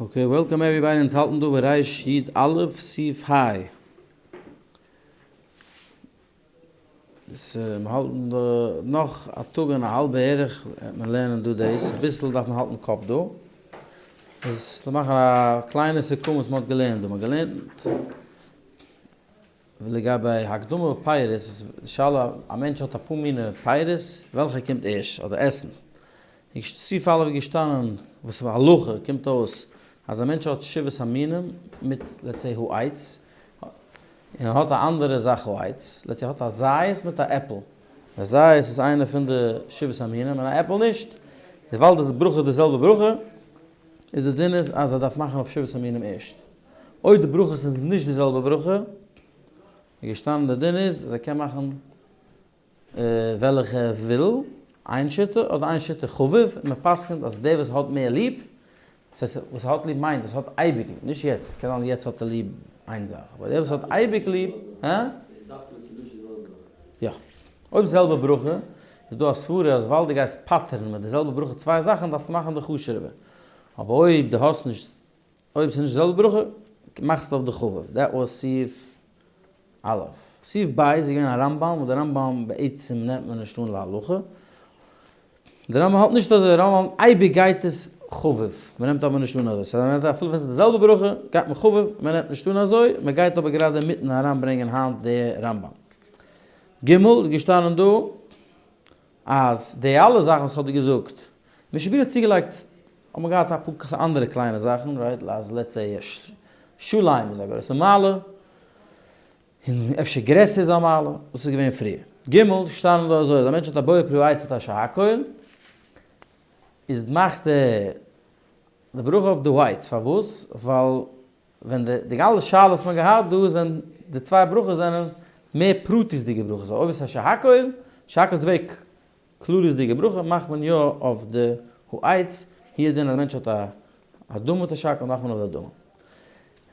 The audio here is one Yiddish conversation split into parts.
Okay, welcome everybody, אונז האלטן דא ביי ריש י א סעיף ה. מיר האלטן דא נאך א טאג און א האלב בערך וועט מען לערנען דא דאס, אביסל דארף מען האלטן קאפ דא. איז לאמיר מאכן א קליינע סיכום וואס מען האט געלערנט דא. מען האט געלערנט לגבי הקדמה בפירות, איז די שאלה א מענטש האט אפאר מיני פירות, וועלכע קומט ערשט, אדער עסן. אין סעיף א' איז געשטאנען וואס הלכה קומט אויס אז א מענטש האט שבעת המינים מיט let's say העץ, און ער האט א אנדערע זאך העץ, let's say ער האט א זית מיט א עפל, א זית איז איינע פון די שבעת המינים און א עפל נישט, איז ווייל די ברכה איז די זעלבע ברכה, איז די דין איז אז ער דארף מאכן אויף שבעת המינים ערשט. אויב די ברכות איז נישט די זעלבע ברכה, איז געשטאנען די דין איז אז ער קען מאכן וועלכע ער וויל, איין שיטה אדער איין שיטה חביב, און מען פסק'נט אז דער וואס האט מער ליב, דאס הייסט וואס האט ליב מיינט וואס האט אייביג ליב, נישט יעצט, קען זיין יעצט האט ער ליב איין זאך, אבער דער וואס האט אייביג ליב, הא? יא. אויב זעלבע ברכה, איז דא א סברה אז ווייל דו גייסט פטר'ן מיט די זעלבע ברכה צוויי זאכן דארפסטו מאכן די חשוב'ערע. אבער אויב דו האסט נישט אויב ס'איז נישט די זעלבע ברכה, מאכסטו אויף די חביב. That was סעיף א'. סעיף ב' איז געווען א רמב ם, וואס די רמב ם בעצם נעמט מען נישט אן להלכה. די רמב ם האלט נישט אזוי, די רמב ם האלט אייביג גייט עס חביב, מען נעמט אבער נישט אן אזוי. סא אפילו ווען ס'איז די זעלבע ברכה, גייט מען חביב, מען נעמט נישט אן אזוי, מען גייט אבער גראדע אינמיטן אריינברענגען היינט די רמב ם. ג' איז געשטאנען דא אז די אלע זאכן וואס כ'האב דיר געזאגט, משנה ברורה האט צוגעלייגט, האט מען געהאט אפאר אנדערע קליינע זאכן, right, אז let's say שלם איז א גרויסע מעלה, און אפשר גרעסער איז א מעלה, דאס איז געווען פריער. ג' איז געשטאנען דא אזוי, אז א מענטש האט א בורא פרי העץ מיט א שהכל, איז מאכט ער די ברכה אויף די העץ, פארוואס? ווייל ווען די די אלע שאלות וואס מען האט געהאט דא איז ווען די צוויי ברכות זענען מער פרטיות'דיגע ברכות, אויב עס איז א שהכל, שהכל איז וועג כלליות'דיגע ברכה מאכט מען יא אויף די העץ, הוא הדין אז א מענטש האט א אדמה מיט א שהכל מאכט מען אויף די אדמה.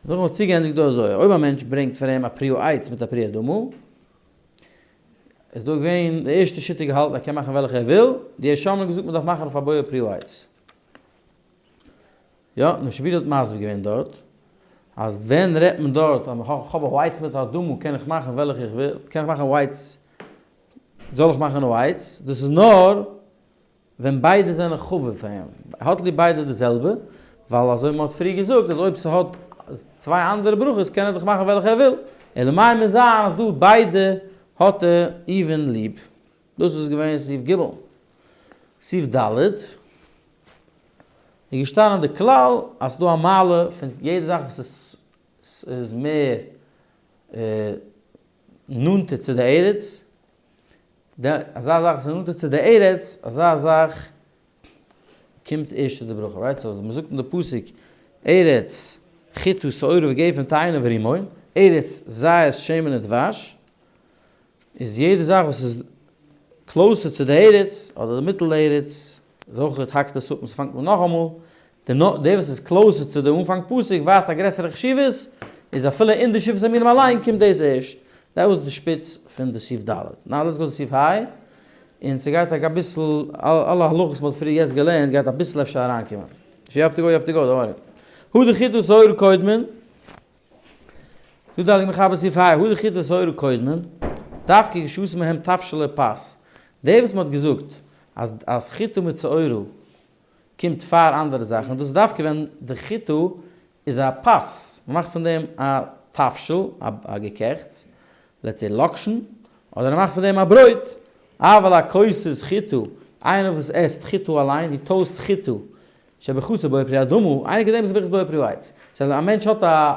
נאכדעם האט צוגעענדיגט דא אזוי, אויב א מענטש ברענגט פאר אים א פרי העץ מיט א פרי אדמה, איז דא געווען די ערשטע שיטה געהאלטן ער קען מאכן וועלכע ער וויל, די ירושלמי האט געזאגט מען דארף מאכן אויף א בורא פרי העץ. יא, משנה ברורה האט מסביר געווען דארט, אז ווען רעדט מען דארט אז איך האב א העץ מיט א אדמה קען איך מאכן וועלכע איך וויל, קען איך מאכן העץ, זאל איך מאכן העץ, דאס איז נאר ווען ביידע זענען חביב פאר אים, ער האט ליב ביידע די זעלבע, ווייל אזוי ווי מען האט פריער געזאגט אז אויב ס'האט צוויי אנדערע ברכות קען ער דאך מאכן וועלכע ער וויל, אלא מאי מוז זיין אז דא ביידע האט ער even ליב. דאס איז געווען סעיף ג'. סעיף ד' איז געשטאנען די כלל אז ס'דא א מעלה פון יעדע זאך וואס איז מער נאנטער צו די ארץ, אזא זאך וואס איז נאנטער צו די ארץ, אזא זאך קומט ערשט צו די ברכה, right? So מ'זאגט אין די פסוק ארץ חיטה שעורה וגפן תאנה ורימון, ארץ זית שמן ודבש, איז יעדע זאך וואס איז closer צו די ארץ אדער די מיטל ארץ איז אויך האקט עס אפ און ס'פאנגט אן נאכאמאל, די וואס איז closer צו די אנפאנג פסוק ווייזט א גרעסערע חשיבות, איז אפילו אין די שבעת המינים אליין קומט דאס ערשט. That was די שפיץ פון די סעיף ד'. Now let's go to סעיף ה', און ס'גייט אביסל, אלע הלכות וואס מ'האט פריער יעצט געלערנט גייט אביסל אפשר אריינקומען. If you have to go, you have to go, don't worry. הא דחיטה ושעורה קודמין. זאגט די הייליגע מחבר סעיף ה', הא דחיטה ושעורה קודמין, דווקא כשעשו מהם תבשיל ופת. די וואס מ'האט געזאגט אז אז חיטה מיט שעורה קומט פאר אנדערע זאכן, דאס איז דווקא ווען די חיטה איז א פת, מ'מאכט פון דעם א תבשיל, א געקעכטס, let's say לאקשן, אדער מ'מאכט פון דעם א ברויט, אבל הכוסס חיטה, איינער וואס עסט חיטה אליין, he toasts חיטה, שברכתו בורא פרי האדמה, אינו קודמת לברכת בורא פרי העץ. So א מענטש האט א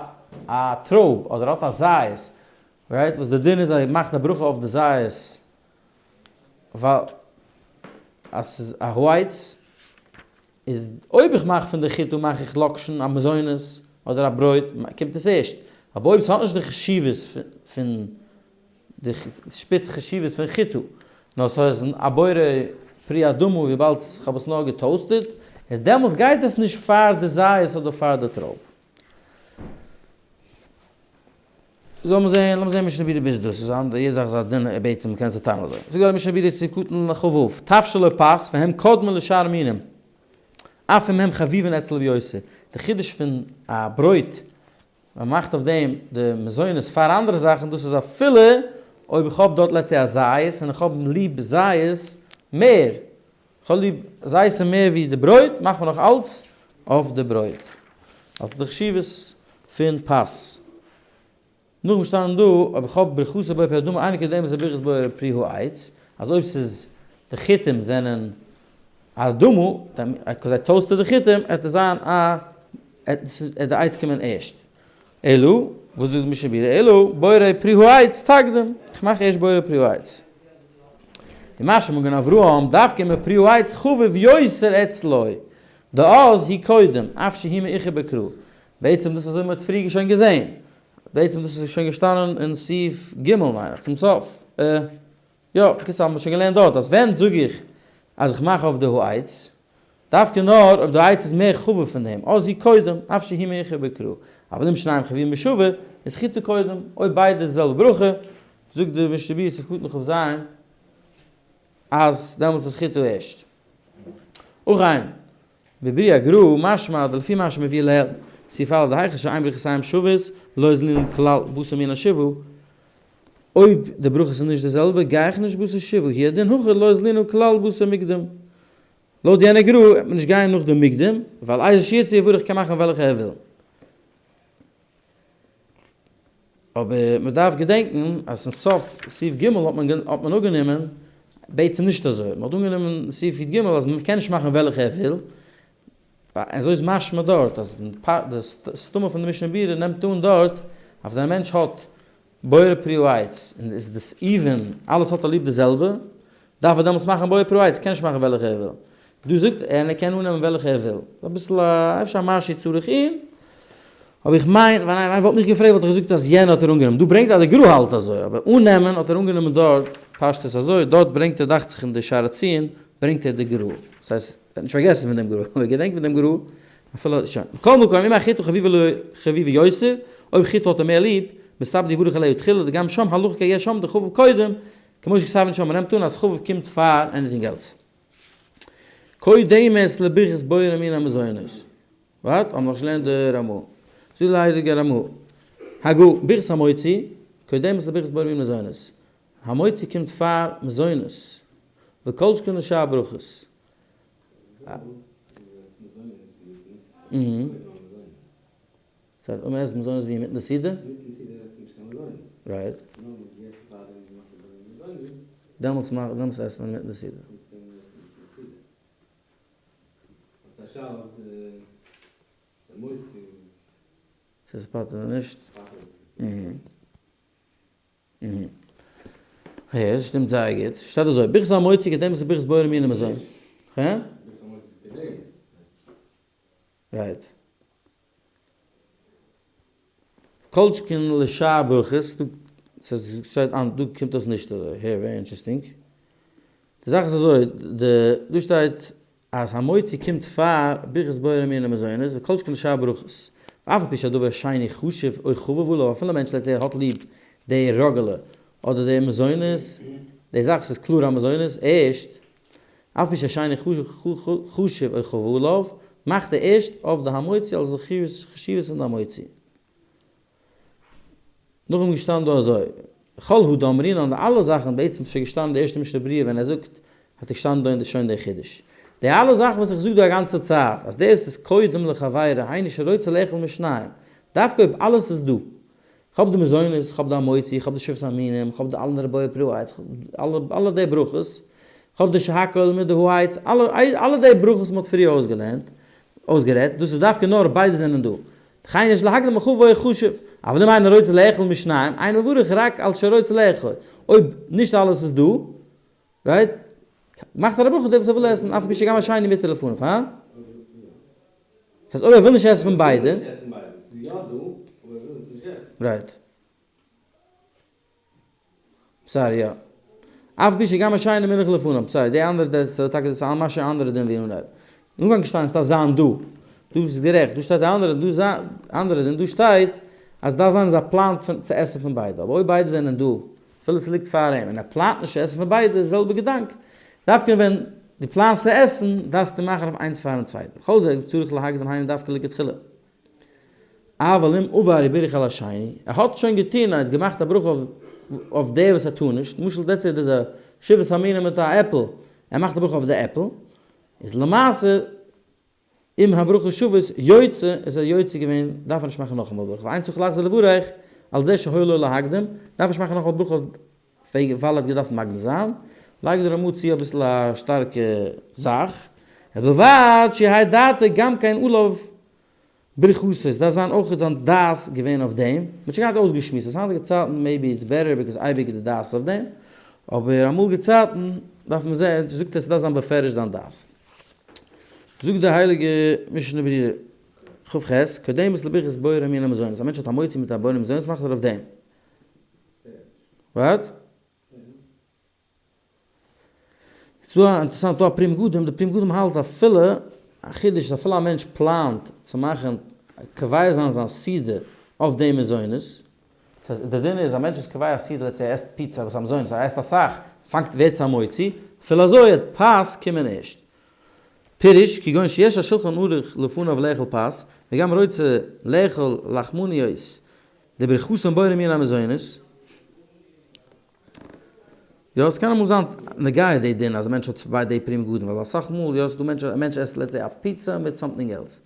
א טרויב אדער האט א זית, right, וואס די דין איז אז ער מאכט א ברכה אויף די זית ווייל אז ס'איז א העץ, איז אויב איך מאך פון די חיטה מאך איך לאקשן א מזונות אדער א ברויט קומט עס ערשט, אבער אויב ס'האט נישט די חשיבות פון די שפיץ חשיבות פון חיטה, נאר סאיז א בורא פרי אדמה וויבאלד כ'האב עס נאר גע toasted, איז דעמאלטס גייט עס נישט פאר די זית אדער פאר די טרויב. זאל מען זעהן, לאמיר זעהן משנה ברורה ביז דאס איז אנדער, יעדע זאך איז א דין בעצם מ'קען עס צעטיילן אזוי. זאגט דער משנה ברורה סעיף קטן כ"ו, תבשיל ופת והם קודמין לשאר מינים. אף אם הם חביבין אצלו יותר, די חידוש פון א ברויט, מען מאכט אויף דעם די מזונות פאר אנדערע זאכן, דאס איז אפילו אויב איך האב דארט let's say א זית און איך האב ליב זית מער, איך האב ליב זיתים מער ווי די ברויט, מאכט מען נאך אלץ אויף די ברויט, אלס די חשיבות פון פת. נאכדעם שטאנען דא, אויב איך האב ברכתו בורא פרי האדמה אינה קודמת לברכת בורא פרי העץ, אז אויב ס'איז די חיטים זענען אדמה, cause זיי toasted די חיטים, עט עס זיין א, עט די עץ קומען ערשט. אלא, וואס זאגט די משנה ברורה, אלא בורא פרי העץ תקדים, איך מאך ערשט בורא פרי העץ. ומשמע מגן אברהם, דווקא אם פרי העץ חביב יותר אצלו, דאז הוא קודם, אף שהוא מאוחר בקרא. בעצם דאס איז אזוי מ'האט פריער שוין געזען. בעצם דאס איז שוין געשטאנען אין סעיף ג' מיין איך, צום סוף. יא, בקיצור האבן מיר שוין געלערנט דארט אז ווען זאג איך אז איך מאך אויף די העץ, דווקא נאר אויב די העץ איז מער חביב פון דעם, אז הוא קודם, אף שהוא מאוחר בקרא. אבל אם שניהם חביבים בשווה, איז חיטה קודם, אויב ביידע די זעלבע ברכה, זאגט די משנה ברורה סעיף קטן כ"ז, אז דעמאלטס איז חיטה ערשט. ובכן, בביאור הגר"א משמע דלפי מה שמביא לעיל, סעיף א' דהיכא שאין ברכותיהם שוות, לא אזלינן כלל בתר מנין השבעה, אויב די ברכות איז נישט די זעלבע גיי איך נישט בתר שבעה, הוא הדין הכא לא אזלינן כלל בתר מוקדם. לויט יענע גר"א וועט מען נישט גיין נאך די מוקדם, ווייל איזה שירצה יברך קען מאכן וועלכע ער וויל. אבער מען דארף געדענקן אז אין סוף סעיף ג' האט מען האט מען אנגענומען בעצם נישט אזוי, מען האט אנגענומען סעיף י ג אז מען קען נישט מאכן וועלכע ער וויל, אזוי איז משמע דארט אז די סתמא פון די משנה ברורה נעמט אן דארט אז ווען א מענטש האט בורא פרי העץ און איז דאס even, אלעס האט ער ליב די זעלבע, דארף ער דעמאלטס מאכן בורא פרי העץ, קען נישט מאכן וועלכע ער וויל. דא זאגט ער ער קען אננעמען וועלכע ער וויל. אביסל א, אפשר א משהו צריך עיון, אבער איך מיין, ווען איינער וואלט מיך געפרעגט וואלט איך געזאגט אז יענע האט ער אנגענומען. דא ברענגט אז די גר"א האלט אזוי, אבער אננעמען האט ער אנגענומען דארט פשטות אזוי, דארט ברענגט ער דאכט זיך אין די שער הציון ברענגט ער די גר"א. דאס הייסט, ער האט נישט פארגעסן פון דעם גר"א, אבער געדענקט פון דעם גר"א אפילו שוין. מכל מקום, אם החיטה חביבה לו חביבה יותר, אויב חיטה האט ער מער ליב, מסתבר דיברך עליה תחילה, דגם שם הלכה כיש שם דחביב קודם, כמו שכתבנו שם, מ'נעמט אן אז חביב קומט פאר anything else. קודמת לברכת בורא מיני מזונות. וואט? האבן נאך נישט געלערנט די רמ"א. זאגט דער הייליגער רמ"א, הגה, ברכת המוציא, קודמת לברכת בורא מיני מזונות. המוציא קומט פאר מזונות. וכל שכן לשאר ברכות. ס'הייסט אויב מ'עסט מזונות ווי אינמיטן די סעודה? right. דעמאלטס מאכט דעמאלטס עסט מען אינמיטן די סעודה. ס'איז פטור נישט? העי, עס שטימט זייער גוט. שטייט אזוי, ברכת המוציא קודמת לברכת בורא מיני מזון. הע? right. כל שכן לשאר ברכות, דא שטייט אנ דא קומט אויס נישט אזוי, העי, very interesting. די זאך איז אזוי, די דא שטייט אז המוציא קומט פאר ברכת בורא מיני מזונות וכל שכן לשאר ברכות, ואף על פי שהדבר שני חשוב או חביב עליו, אפילו א מענטש let's say האט ליב די ראגעלע אדער די מזונות, די זאך וואס איז קלאר א מזונות, ערשט, אף על פי שהשני חשוב או חביב עליו, מאכט ער ערשט אויף די המוציא אלס די חשיבות פון די המוציא. נאכדעם געשטאנען דא אזוי, כל הא דאמרינן די אלע זאכן בעצם איז שוין געשטאנען די ערשטע משנה ברורה ווען ער זאגט האט ער געשטאנען דא אין די שוין די חידוש. די אלע זאכן וואס איך זאג דא א גאנצע צייט אז דער וואס איז קודם לחבירו היינו שרוצה לאכול משניהם דווקא אויב אלעס איז דא איך האב די מזונות איך האב די המוציא איך האב די שבעת המינים איך האב די אלע בורא פרי העץ אלע אלע די ברכות איך האב די שהכל מיט די העץ אלע אלע די ברכות וואס מען האט פריער אויסגעלערנט אויסגערעדט דאס איז דווקא נאר אויב ביידע זענען דא. וכן יש להקדים החביב או החשוב, אבל אם אינו רוצה לאכול משניהם, אינו מברך רק על שרוצה לאכול, אויב נישט אלעס איז דא, right? מאכט ער א ברכה דער וואס ער וויל עסן, אף על פי שגם השני מותר לפניו, הא? דאס הייסט אויב ער וויל נישט עסן פון ביידע. right. sorry יא. אף על פי שגם השני מונח לפניו, sorry די אנדערע דאס איז טאקע דאס א משהו אנדערע דין ווי אנהייב. אנפאנג געשטאנען עס דארף זיין דא. דו ביסט גערעכט, דא שטייט א אנדערע דא איז א אנדערע דין, דא שטייט אז עס דארף זיין אז ער פלאנט פון צו עסן פון ביידע, אבער אויב ביידע זענען דא, אפילו עס ליגט פאר אים, און ער פלאנט נישט צו עסן פון ביידע, די זעלבע געדאנק. דווקא ווען. דו פלאנסט צו עסן, דארפסטו מאכן אויף איינס פארן צווייטן. כל זה צריך להקדים היינו דווקא לכתחילה. אבל אם עבר ובירך על השני, ער האט שוין געטון, ער האט געמאכט א ברכה אויף דער וואס ער טאר נישט, למשל let's say דאס איז א שבעת המינים מיט א עפל, ער מאכט א ברכה אויף די עפל, איז למעשה אם הברכה שוות יוצא, איז ער יוצא געווען, דארף ער נישט מאכן נאכאמאל ברכה, ואין צריך לחזור לברך על זה שהיה לו להקדים, דארף נישט מאכן נאכאמאל ברכה ווייל ער האט געדארפט מקדים זיין, לייגט דער רמ"א צו אביסל א שטארקע זאך, ובלבד שיהא דעתו גם כן עליו ברכתו, עס דארף זיין אויך זיין דעת געווען אויף דעם, מען האט שוין געהאט אויסגעשמועסט אז היינטיגע צייטן maybe it's better because אייביג איז די דעת אויף דעם, אבער אמאליגע צייטן דארף מען זען, זאגט ער ס'דארף זיין בפירוש דיין דעת. זאגט די הייליגע משנה ברורה, כ"ח, קודמת לברכת בורא מיני מזונות, א מענטש האט א מוציא מיט א בורא מזונות מאכט ער אויף דעם. What? ס'איז דא א אינטערעסאנט דא א פרי מגדים, די פרי מגדים האלט אפילו, א חידוש איז אפילו א מענטש פלאנט צו מאכן קובע זיין זיין סעודה אויף די מזונות, דאס הייסט די דין איז א מענטש איז קובע א סעודה let's say ער עסט פיצא וואס איז א מזונות ער עסט אסאך פאנגט ווערט עס א מוציא, אפילו אזוי האט פת קומען ערשט. פירוש, כגון שיש השולחן ערוך לפניו לאכול פת, וגם רוצה לאכול לחמניות דברכתן בורא מיני המזונות. יא, עס קען אמאל זיין נוגע די דין אז א מענטש האט צוויי די פרי מגדים, ווייל אסאך מאל יא, ס'דא מענטש, א מענטש עסט let's say א פיצא מיט something else,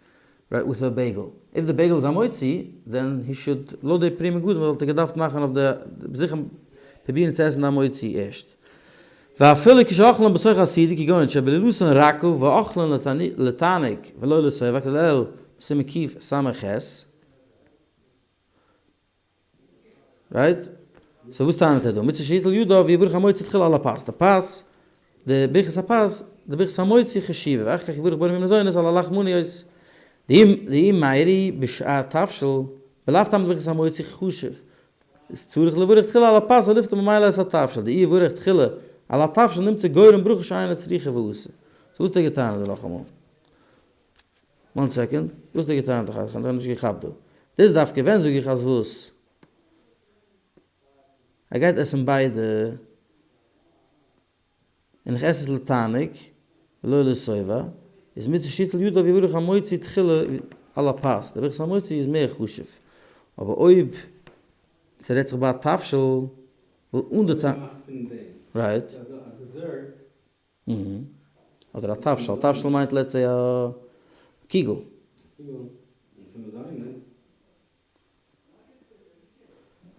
right, with a bagel. If די bagel איז א מוציא, then he should, לויט די פרי מגדים וואלט ער געדארפט מאכן אויף די, זיכער פרובירן צו עסן די המוציא ערשט. ואפילו כשאוכלין בתוך הסעודה כגון שבלילתן רכה ואוכלין לתענוג ולא לשובע כדלעיל בסימן קס"ח. Right? So וואס טענה'ט ער דא? מצוה שיטול ידיו ויברך המוציא תחילה על הפת. די פת, די ברכת הפת, די ברכת המוציא חשובה, ואחר כך יברך בורא מיני מזונות על הלחמניות. דאם מרי בשעת תבשיל, בלאו טעם דברכת המוציא חשוב. איז צריך לברך תחילה על הפת ולפטור ממילא את התבשיל. דאי יברך תחילה על התבשיל נמצא גורם ברכה שאינה צריכה ועושה. So וואס האט ער געטענה'ט דא נאכאמאל? One second, וואס האט ער געטענה'ט איך האב נישט געכאפט דא. דאס דווקא ווען זאג איך אז וואס? ער גייט עסן ביידע, און איך עס עס לתענוג, ולא לשובע, איז מצוה שיטול ידיו יברך המוציא תחילה על הפת, די ברכת המוציא איז מער חשוב, אבער אויב ס'רעדט זיך ביי א תבשיל, וויל אן די טעם. Right. אדער א תבשיל, תבשיל מיינט let's say א קיגל.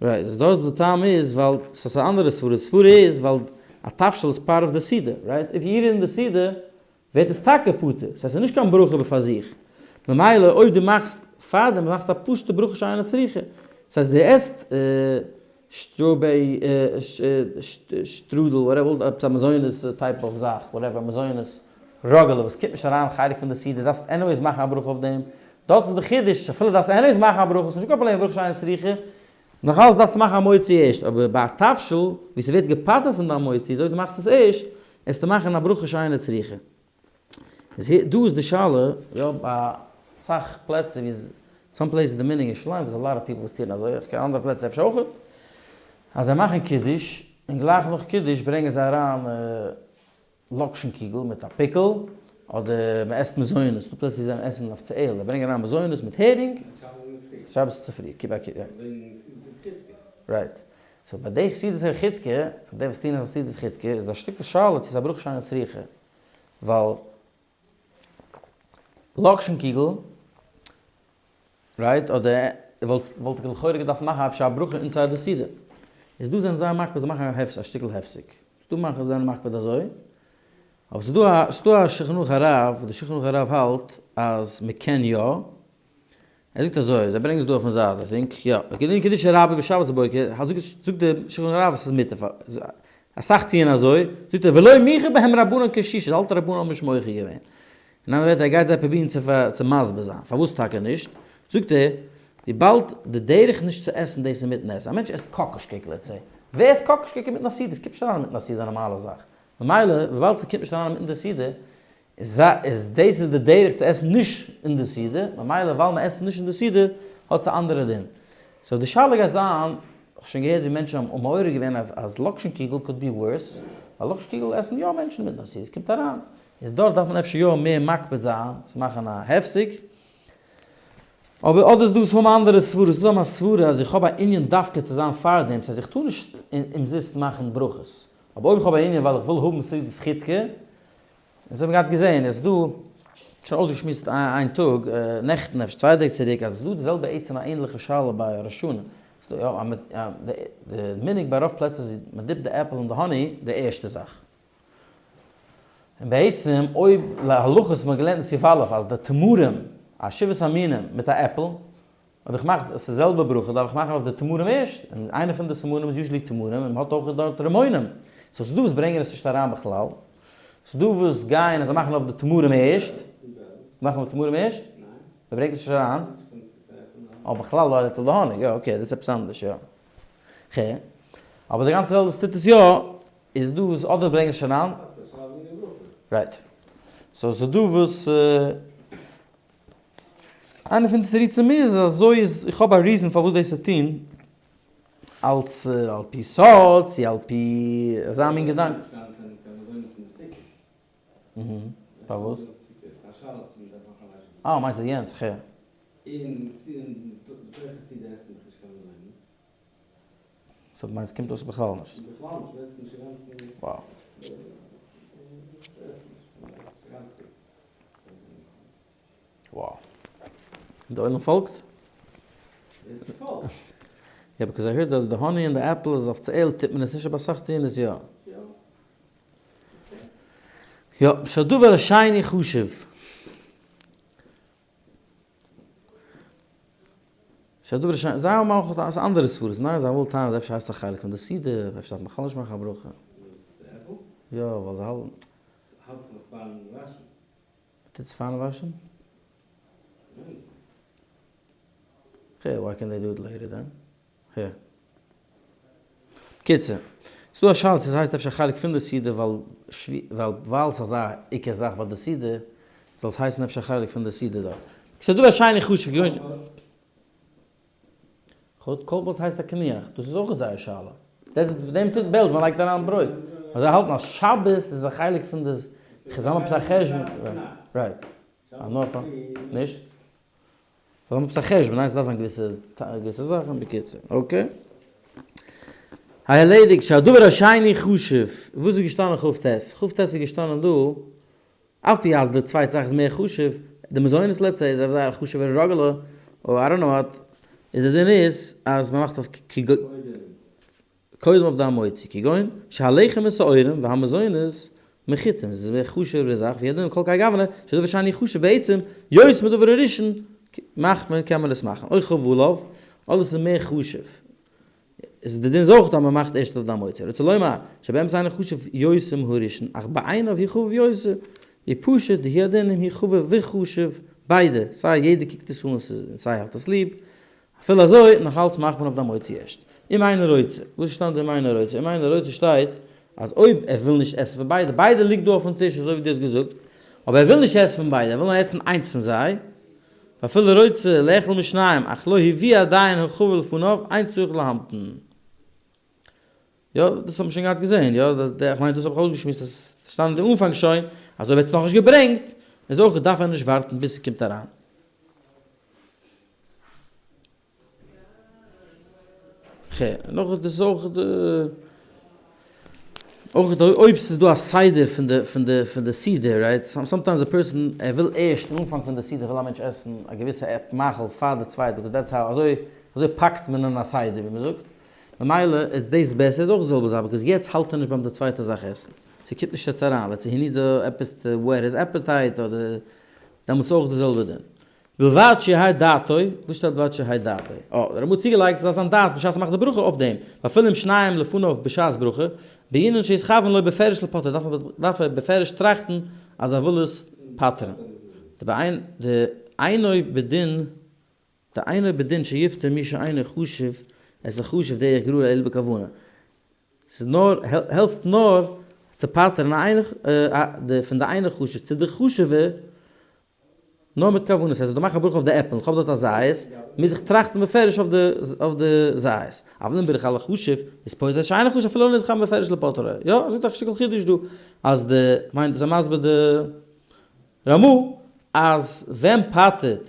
Right, איז דארט די טעם איז ווייל ס'איז א אנדערע סברה, סברה איז ווייל א תבשיל איז part of די סעודה, right? If you eat אין די סעודה ווערט עס טאקע פטור, ס'הייסט ס'איז נישט קיין ברכה בפאר זיך, ממילא אויב דו מאכסט פארדעם מאכסטו א פשוטע ברכה שאינה צריכה, ס'הייסט דו עסט strawberry strudel whatever, עפעס א מזונות type of זאך, whatever, מזונות ראגעלע וואס קומט נישט אריין חלק פון די סעודה, דארפסט anyways מאכן א ברכה אויף דעם, דארט איז די חידוש, אפילו דארפסט anyways מאכן א ברכה, ס'נישט קיין פראבלעם ברכה שאינה צריכה, נאך אלץ דארפסטו מאכן א מוציא ערשט, אבער ביי א תבשיל ווי ס'ווערט געפטר'ט פון די המוציא, איז אויב דו מאכסט עס ערשט, עסטו מאכן א ברכה שאינה צריכה. איז דא איז די שאלה, יא ביי אסאך פלעצער ווי some places די מנהג אין ירושלים there's a lot of people וואס טוען אזוי, איך קען אנדערע פלעצער אפשר אויך, אז זיי מאכן קידוש און גלייך נאך קידוש ברענגען זיי אריין לאקשן קיגל מיט א פיקל, אדער מען עסט מזונות, ס'דא פלעצער ווי זיי עסן אפיציעל, זיי ברענגען אריין מזונות מיט הערינג, שבת צופרי, right, so ביי די חסידות חידקא, די וואס טוען אז חסידות חידקא, איז דא א שטיקל שאלה צו ס'איז א ברכה שאינה צריכה. ווייל לאקשן קיגל, right, אדער וואלט איך לכאורה געדארפט מאכן אפשר א ברכה inside די סעודה. איז דא זענען זיי מקפיד זיי מאכן א הפסק, א שטיקל הפסק. ס'דא מאנכע וואס זענען מקפיד אזוי. אבער ס'דא א ס'דא א שולחן ערוך הרב, וואס די שולחן ערוך הרב האלט אז מ'קען יא. ער זאגט אזוי, זיי ברענגען עס דא אויפן זייט, I think, יא, כדין קידושא רבה בשבת בבוקר, זאגט דער שולחן ערוך אז ס'איז מותר, אסאך טוען אזוי, זאגט ער ולא מיחו בהם רבנן כשישה, די אלטע רבנים האבן נישט מוחה געווען. אין אנדערע ווערטער ער גייט זיי פרובירן צו מסביר זיין פארוואס טאקע נישט, זאגט ער, וויבאלד די דרך נישט צו עסן דאס אינמיטן עסן, א מענטש עסט קאקאש cake let's say, ווער עסט קאקאש cake אינמיטן א סעודה? עס קומט נישט אריין אינמיטן א סעודה א נארמאלע זאך, ממילא וויבאלד ס'קומט נישט אריין אינמיטן די סעודה, איז דאס איז די דרך צו עסן נישט אין די סעודה, ממילא ווייל מען עסט נישט אין די סעודה האט עס א אנדערע דין. So די שאלה גייט זיין, כ'האב שוין געהערט ווי מענטשן האבן מעורר געווען אז לאקשן קיגל could be worse, ווייל לאקשן קיגל עסן יא מענטשן מיט א סעודה, עס קומט אריין. איז דארט דארף מען אפשר יא מער מקפיד זיין צו מאכן א הפסק, אבער אדער איז דא וואס האבן אנדערע סברות, ס'דא א סברה אז איך האב א ענין דווקא צו זיין פארדעם, ס'הייסט איך טאר נישט אומזיסט מאכן ברכות, אבער אויב איך האב א ענין ווייל איך וויל האבן סעודת חיטקע, און אזוי האבן מיר געהאט געזען, עס איז דא, שוין אויסגעשמועסט איין טאג, נעכטן אפשר צוויי טעג צוריק, אז עס איז דא די זעלבע עצם א ענליכע שאלה ביי ראש השנה, די מנהג ביי רוב פלעצער איז מען dip ט די עפל אין די honey די ערשטע זאך. און בעצם אויב להלכה האט מען געלערנט אין סעיף א' אז די תמרים, א שבעת המינים מיט א עפל, אויב איך מאך עס די זעלבע ברכה דארף איך מאכן אויף די תמרים ערשט, און איינע פון די סימנים איז usually תמרים און מען האט אויך דארט רימונים, so ס'דא וואס ברענגען עס נישט אריין בכלל, ס'דא וואס גייען און זיי מאכן אויף די תמרים ערשט, מאכן אויף תמרים ערשט? מען ברענגט עס נישט אריין? אה בכלל לא עפל די האניג, יא okay דאס איז עפעס אנדערש יא. ח. אבער די גאנצע וועלט וואס טוט עס יא, איז דא וואס אדער ברענגען עס שוין אריין. right. so ס'איז דא וואס איינע פון די תירוצים איז אזוי איז איך האב א reason פארוואס דאס צו טון אלס על פי סוד צו על פי אזא מין געדאנק. פארוואס? אה מיינסט יענץ כ'הער. so מיינסט קומט אויס בכלל נישט? Wow. Wow. די עולם פאלגט? יא because I heard אז די honey און די עפל איז אפיציעל טוט מען עס נישט אבער אסאך טוען עס יא. יא, שהדבר השני חשוב. שהדבר השני, זיי האבן אויך אויך אנדערע סברות, ניין? זיי ווילן טענה'ן אז אפשר הייסט א חלק פון די סעודה, אפשר דארף מען בכלל נישט מאכן א ברכה. יא, ווייל זיי האלטן. האלטסט נאך פארן וואשן? טוט זיך פארן וואשן? okay, why can't they do it later then? הע. בקיצור, ס'דא א שאלה צו ס'הייסט אפשר א חלק פון די סעודה ווייל ווייל ס'איז אזא עיקר זאך ביי די סעודה זאל עס הייסן אפשר א חלק פון די סעודה דארט. ס'איז דא א שיינע חשוב געווען. כל בלט הייסט א קניח, דאס איז אויך זייער שאלה. דאס איז דעם טוט בעלז מען לייגט אריין ברויט. ווייל זיי האלטן אז שבת איז א חלק פון די זיי האבן עפעס א חשבון. right. נישט? זיי האבן עפעס א חשבון, ניין? ס'דארף זיין געוויסע געוויסע זאכן, בקיצור, okay. הערלעדיגט שהדבר השני חשוב, וואס איז געשטאנען כ ט? כ ט איז געשטאנען דא, אף פי אז די צווייטע זאך איז מער חשוב, די מזונות let's say איז זייער א חשוב'ער ראגעלע, או I don't know what, איז די דין איז אז מ'מאכט אויף קודם אויף די המוציא, כגון שהלחם משעורים והמזונות מחיטים, עס איז מער חשוב'ערע זאך, והוא הדין כל כהאי גוונא, שדבר שני חשוב בעצם, יותר מדבר הראשון, מאכט מען, קען מען עס מאכן, או חביב עליו, אדער עס איז מער חשוב. עס איז די דין איז אויך אז מען מאכט ערשט אויף די המוציא, רוצה לומר, שבאמת אינו חשוב יותר מהראשון, אך בעיניו הוא חביב יותר, ופשוט דהוא הדין אם הוא חביב וחשוב, ביידע, סיי יעדער קוקט עס אן און סיי האט עס ליב, אפילו אזוי, נאך אלץ מאכט מען אויף די המוציא ערשט. אם אינו רוצה, וואס שטייט דא אם אינו רוצה? אם אינו רוצה שטייט אז אויב ער וויל נישט עסן פון ביידע, ביידע ליגט דא אויפן טיש אזוי ווי דו האסט געזאגט, אבער ער וויל נישט עסן פון ביידע, ער וויל נאר עסן איינס פון זיי, ואפילו רוצה לאכול משניים, אך לא הביא עדיין החביב לפניו, אין צריך להמתין. יא, דאס האט מען שוין געהאט געזען, יא, איך מיין דאס האב איך אויסגעשמועסט אז ס'שטאנען אין די אנפאנג שוין, אז אויב ער האט עס נאכנישט געברענגט, איז אויך דארף ער נישט ווארטן ביז ס'קומט אריין. ח. נאך דאס איז אויך די אויך די אויב ס'איז דא א סדר פון די פון די פון די סעודה right sometimes א person ער וויל ערשט אין אנפאנג פון די סעודה וויל א מענטש עסן א געוויסע עפ מאכל פאר די צווייטע because that's how אזוי אזוי פאקט מען אין א סדר ווי מ'זאגט ממילא איז דאס בעסער איז אויך די זעלבע זאך because יעצט האלט ער נישט ביים די צווייטע זאך עסן ס'קומט נישט יעצט אריין let's say he needs עפעס to whet his appetite אדער דעמאלטס איז אויך די זעלבע דין. בלבד שיהא דעתו, וואס שטייט בלבד שיהא דעתו? אה, דער רמ א האט צוגעלייגט ס'דארף זיין דעת בשעת ער מאכט די ברכה אויף דעם, ואפילו אם שניהם לפניו בשעת ברכה, בעינן שיתכוון לו בפירוש לפוטרו, דארף ער בפירוש טראכטן אז ער וויל עס פטר'ן. דאינו בדין דאינו בדין שיפטר מי שאינו חשוב את החשוב דרך גררה אלא בכוונה. ס'איז נאר, העלפט נאר צו פטר'ן א אינו, פון די אינו חשוב צו די חשוב'ע. נאר מיט כוונה, ס'הייסט אז דו מאך א ברכה אויף די עפל, איך האב דארט א זית, מוז איך טראכטן בפירוש אויף די אויף די זית. אבל אם בירך על החשוב, איז פוטר שאינו חשוב אפילו לא נתכוון בפירוש לפוטרו. יא, זאגט א שטיקל חידוש דא, אז די, מיינט איז ער מסביר די רמא, אז ווען פטר'ט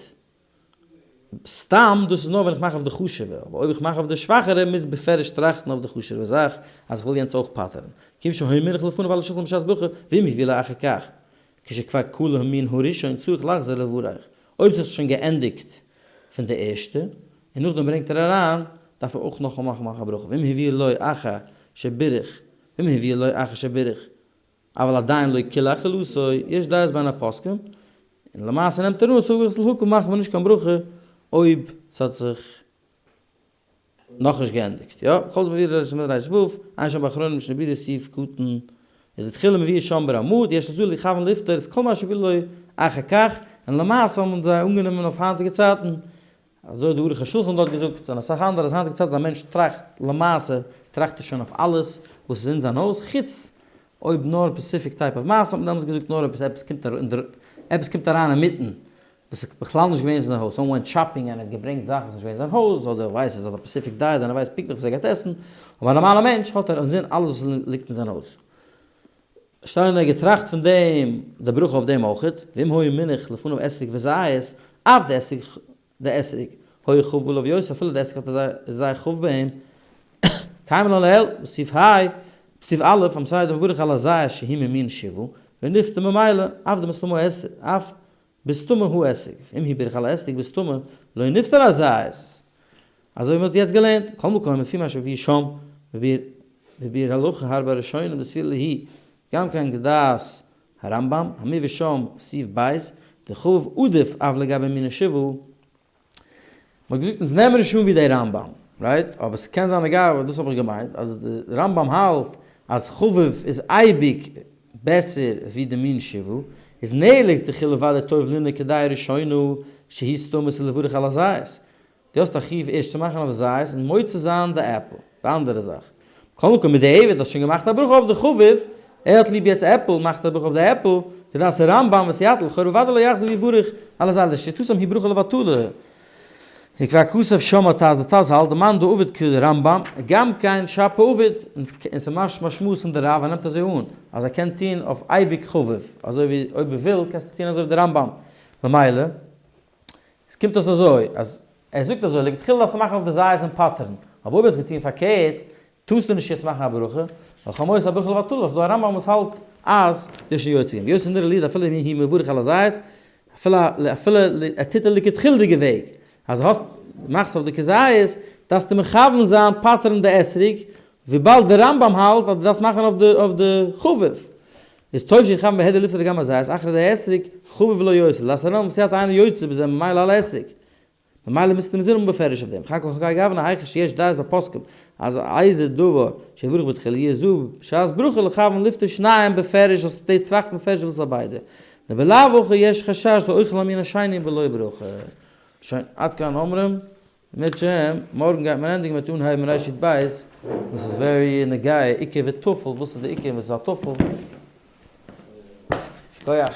סתם, דאס איז נאר ווען איך מאך אויף די חשוב'ע, אבער אויב איך מאך אויף די שוואכערע מוז בפירוש טראכטן אויף די חשוב'ע זאך אז איך וויל יענץ אויך פטר'ן. כיוון שהיה מונח לפניו על השולחן בשעת ברכה, ואם הביא לו אחר כך, כשכבר כלה המין הראשון צריך לחזור לברך. אויב ס'האט זיך שוין געענדיגט פון די ערשטע, און נאכדעם ברענגט ער אריין, דארף ער אויך נאכאמאל מאכן א ברכה, ואם הביא לו אחר שבירך, ואם הביא לו אחר שבירך, אבל עדיין לא כלה אכילתו, יש דעות בין הפוסקים, און למעשה נעמט ער אן ס'איז אויך להקל מאכט מען נישט קיין ברכה אויב ס'האט זיך נאכנישט געענדיגט, יא, בכל זאת מביא ר' מדרש ו', עיין שם באחרונים משנה ברורה סעיף קטן, איז לתחילה מביא שם ברמוד, יש לזו לכוון לפטור את כל מה שהביא לו אחר כך, און למעשה האבן זיי אנגענומען אויף היינטיגע צייטן אזוי האט די ערוך השולחן דארט געזאגט, און אסאך אנדערע, אז היינטיגע צייט אז א מענטש טראכט למעשה, טראכט ער שוין אויף אלעס וואס איז אין זיין הויז, חוץ אויב נאר specific type of מעשה האט מען דעמאלטס געזאגט נאר אויב עפעס קומט עפעס קומט אריין אינמיטן וואס איז בכלל נישט געווען אין זיין הויז, someone went shopping און ער האט געברענגט זאכן וואס איז נישט געווען אין זיין הויז, אדער ווייס ער האט א specific diet און ער ווייסט פונקטליך וואס ער גייט עסן, אבער א נארמאלע מענטש האט ער אינזין אלעס וואס ליגט אין זיין הויז. שטיין ער געטראכט פון דעם די ברכה אויף דעם אויכעט, ואם היה מונח לפניו אתרוג וזית, אף די אתרוג די אתרוג היה חביב עליו יותר אפילו די אתרוג האט איז זייער חביב ביי אים, קיימא לן לעיל, בסעיף ה, בסעיף א', המסייע דמברך על הזית שהיא ממין שבעה, ונפטר ממילא, אף דמסתמא אף בסתמא הוא אתרוג, ואם הוא בירך על האתרוג בסתמא, לא נפטר הזית. אזוי ווי מ'האט יעצט געלערנט, כל מקום לפי מה שהביא שם בביאור הלכה הרבה ראשונים דסבירא להו גם כן כדעת הרמב"ם המביא שם סעיף ב' דחביב עדיף אף לגבי מיני שבעה, מ'האט געזאגט אונז נעמען נישט אן ווי די רמב"ם, right? אבער ס'קען זיין אגב, דאס האב איך געמיינט, אז די רמב"ם האלט אז חביב איז אייביג בעסער ווי די מין שבעה, איז נעלג תחילה ודאי טוב לנהוג כדעה ראשונה שהיא סתמית ולברך על הזית. דו האסט א חיוב ערשט צו מאכן אויף זית און מוציא זיין די עפל, די אנדערע זאך. מכל מקום מיט די עבד האסט שוין געמאכט א ברכה אויף די חביב, ער האט ליב יעצט עפל, מאכט ער א ברכה אויף די עפל, כדעת הרמב"ם וסייעתא לכאורה בוודאי לא יחזור ויברך על הזית לשיטתם היא ברכה לבטלה. וכבר כתב שם הטז, די טז האלט דמאן דעביד כרמב"ם, גם כן שפיר עביד, און ס'מש משמעות פון די רב, ער נעמט אזוי אן, אז ער קען טון אויף אייביג חביב, אזוי ווי אויב ער וויל קענסטו טון אזוי ווי די רמב"ם, ממילא. עס קומט אויס אזוי, אז ער זאגט אזוי, לכתחילה דארפסטו מאכן אויף די זית און פטר'ן, אבער אויב האסט געטון פארקערט, טארסטו נישט יעצט מאכן א ברכה, ווייל חמור איז א ברכה לבטלה, ווייל ס'איז דא א רמב"ם וואס האלט אז דו האסט שוין יוצא געווען, ויותר נראה לי דאפילו אם הוא מברך על הזית, אפילו אפילו ער טוט א לכתחילה'דיגע וועג, אז האסט מאכסט אויף די כזית, דארפסטו מכוון זיין פטר'ן די אתרוג, וויבאלד די רמב"ם האלט אז דו דארפסט מאכן אויף די אויף די חביב. איז טוב שיכוון בהדיא לפטור גם הזית אחרי די אתרוג, חביב לא יוצא, לדעת הרמב"ם וסייעתא אינו יוצא בזה ממילא על האתרוג. ממילא מוזטו אינזין האבן בפירוש אויף דעם. וכן כל חכי גוונא היכא שיש דעת בפוסקים אז איזה דבר שיברך בתחילה יהיה זו בשעת ברכה לכוון לפטור שניהם בפירוש זאלסטו טראכטן בפירוש וואס איז ביידע. דבלאו הכי יש חשש לאוכל המין השני בלא ברכה. שוין, עד כאן אומרים. אם ירצה השם, מארגן גייט מען ענדיגן מיט אנהייבן ראשית בית, וואס איז very נוגע, עיקר וטפל, וואס איז די עיקר און וואס איז א טפל. שכוח.